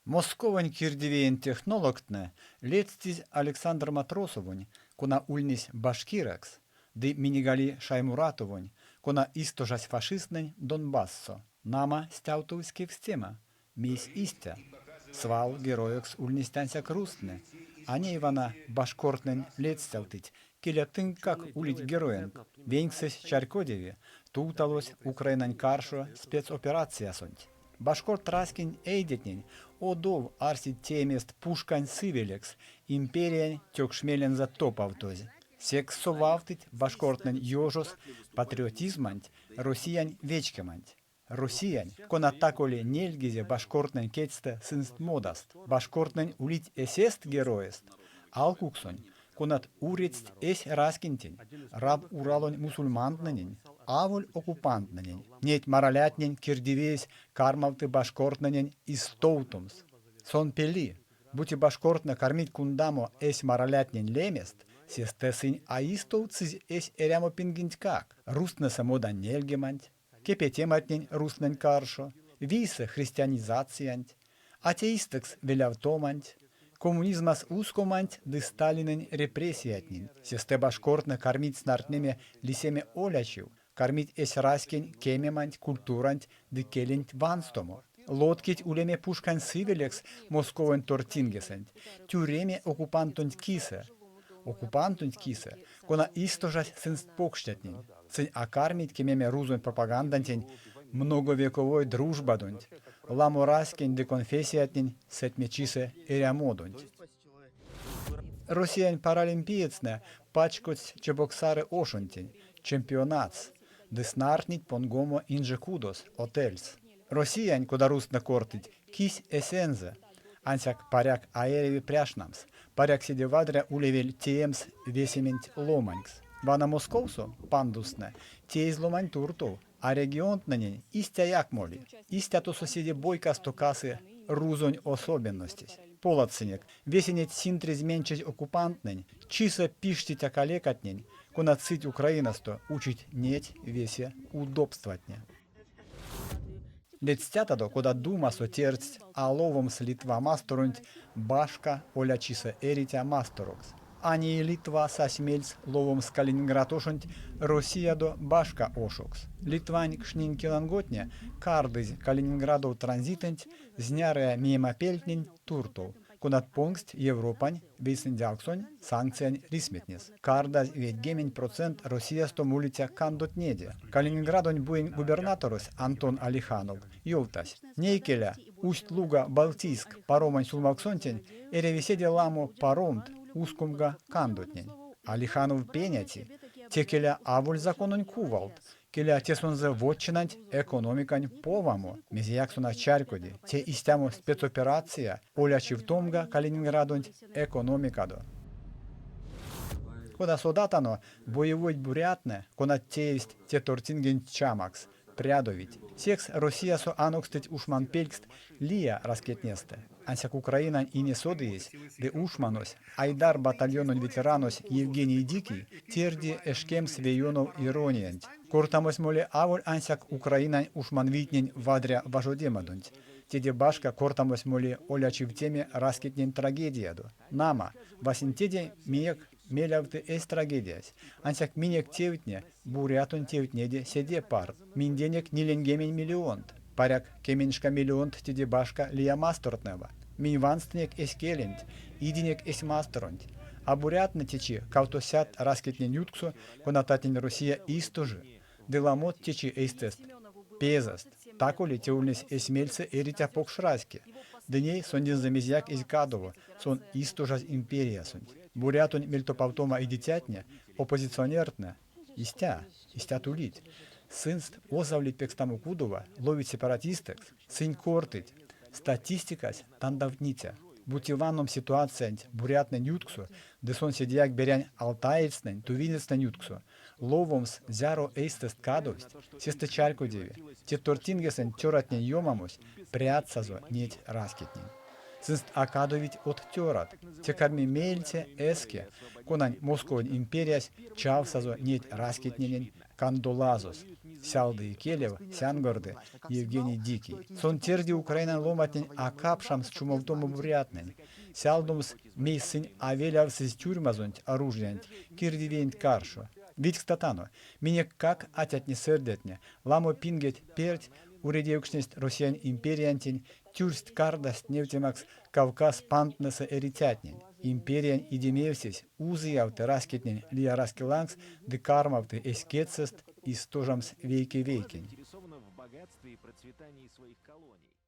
Московонь кирдивиень технологтне ледстизь Александр Матросовонь, кона ульнесь башкирэкс, ды Минигали Шаймуратовонь, кона истожась фашисттнэнь Донбассо. Нама, стявтовсь кевкстема, мейсь истя? Свал героекс ульнесть ансяк рузтнэ, а ней вана башкортнэнь ледстявтыть, келя тынккак улить героенк. Веньксэсь чарькодеви, тувталось Украинань каршо спецоперациясонть. Башкорт раськень эйдетнень одов арсить теемест пушкань сывелекс, империянь тёкшмелензэ топавтозь. Секс совавтыть башкортнэнь ёжос патриотизманть, Россиянь вечкеманть. Россиянь, кона так-оли нельгизе башкортнэнь кедьстэ сынст модаст. Башкортнэнь улить эсест героест, алкуксонь, конат уредсть эсь раськентень, Рав-Уралонь мусульмантнэнень, аволь оккупантнэнень. Неть маралятнень кирдивиесь кармавты башкортнэнень истовтомс. Сон пели, бути башкортнэ кармить кундамо эсь маралятнень лемест, сестэ сынь а истовтсызь эсь эрямопингентькак, рузтнэсэ модань нельгеманть, кепетематнень рузтнэнь каршо, вийсэ христианизациянть, атеистэкс велявтоманть, коммунизмас ускоманть ды Сталинэнь репрессиятнень. Сестэ башкортнэ кармить снартнеме лисеме олячив, кармить эсь раськень кемеманть, культуранть ды келенть ванстомо. Лоткить улеме пушкань сывелекс Московонь тортингесэнть, тюреме оккупантонть кисэ. Оккупантонть кисэ, кона истожась сынст покштятнень. Сынь а кармить кемеме рузонь пропагандантень многовековой дружбадонть, ламо раськень ды конфессиятнень сэтьмечисэ эрямодонть. Россиянь паралимпиецтнэ пачкодсть Чебоксары ошонтень, чемпионатс, ды снартнить понгомо инжекудос, отельс. Россиянь, кода рузтнэ кортыть, кись эсензэ. Ансяк паряк а эряви пряшнамс, паряк седе вадря улевель теемс весементь ломанькс. Вана Московсо пандустнэ теезь ломань туртов, а регионтнэнень истяяк моли. Истя тосо седе бойкасто касы рузонь особенностесь. Поладсынек, весе неть синтрезь менчезь оккупантнэнь, чисэ пиштиця калекатнень, конат сыть Украинасто, учить неть весе удобстватне. Ледстятадо, кода Думасо тердсть а ловомс Литва масторонть башка олячисэ эриця масторокс. А ней Литва сась мельс ловомс Калининград ошонть Россиядо башка ошокс. Литвань кшнинь киланготне кардызь Калининградов транзитэнть знярыя миемапельтнень туртов, конат понгсть Европань вейсэндявксонь санкциянь рисьметнес. Кардазь 90% Россиясто молиця кандотнеде. Калининградонь буень губернаторось Антон Алиханов ёвтась, ней келя, Усть-Луга-Балтийск паромонь сюлмавксонтень эряви седе ламо паромт ускомга кандотнень. Алиханов пеняци, те келя аволь закононь кувалт, Келя, те сонзэ вотчинанть экономикань повамо, мезеяк сон а чарькоди. Те истямо спецоперация олячивтомга Калининградонть экономикадо. Кода содатано, боевойть бурятнэ, конат теевсть те тортингенть чамакс, прядовить. Секс Россиясо анокстыть ушманпелькст лия раськетнестэ. Ансяк Украинань инесодыесь ды ушманось, Айдар батальононь ветеранось Евгений Дикий терди эшкемс ве ёнов ирониянть. Кортамось моли аволь ансяк Украинань ушманвийтнень вадря важодемадонть. Теде башка кортамось моли олячивтеме раськетнень трагедиядо. Нама, васенцеде минек мелявты эсь трагедиясь. Ансяк минек тевтне, бурятонь тевтнеде седе парт. Минденек ниленьгемень миллионт. Паряк, кеменьшка миллионт теде башка лия мастортнэва. Минь ванстынек эсь келенть, идинек эсь масторонть. А бурятнэ течи кавтосядт раськетнень ютксо, конататнень Россия истожи, ды ламот течи эйстэст пезэст. Так-оли те ульнесь эсь мельсэ эриця покш раське. Ды ней сондензэ мезеяк эзь кадово, сон истожазь империясонть. Бурятонь мельтопавтома идицятне, оппозиционертнэ, истя, истят улить. Сынст озавлить пекстамо кудова, ловить сепаратистэкс, сынь кортыть, статистикась тандавтниця. Бути ванномс ситуациянть бурятнэнь ютксо, ды сон седеяк берянь алтаецтнэнь, тувинецтнэнь ютксо, ловомс, зяро эйстэст кадовсть, сестэ чарькодеви, те тортингесэнть цёратнень ёмамось прядсазо неть раськетнень. Сынст а кадовить од цёрат, те карми меельце эске, конань Московонь империясь чавсазо неть раськетненень кандолазос. Сялды икелев, сянгорды Евгений Дикий. Сон терди Украинань ломантнень а капшамс чумовтомо бурятнэнь, сялдомс, мейс сынь а велявтсызь тюрьмазонть оружиянть кирдивиенть каршо. Видькстатано, минеккак атятне-сэрдятне ламо пингеть перть уредевкшнесть Россиянь империянтень, тюрсть-кардасть невтемакс Кавказ пандтнэсэ эрицятнень. Империянь идемевсесь узыявты раськетнень лия раське лангс ды кармавты эсь кедьсэст истожамс вейке-вейкень. Заинтересована в богатстве и процветании своих колоний.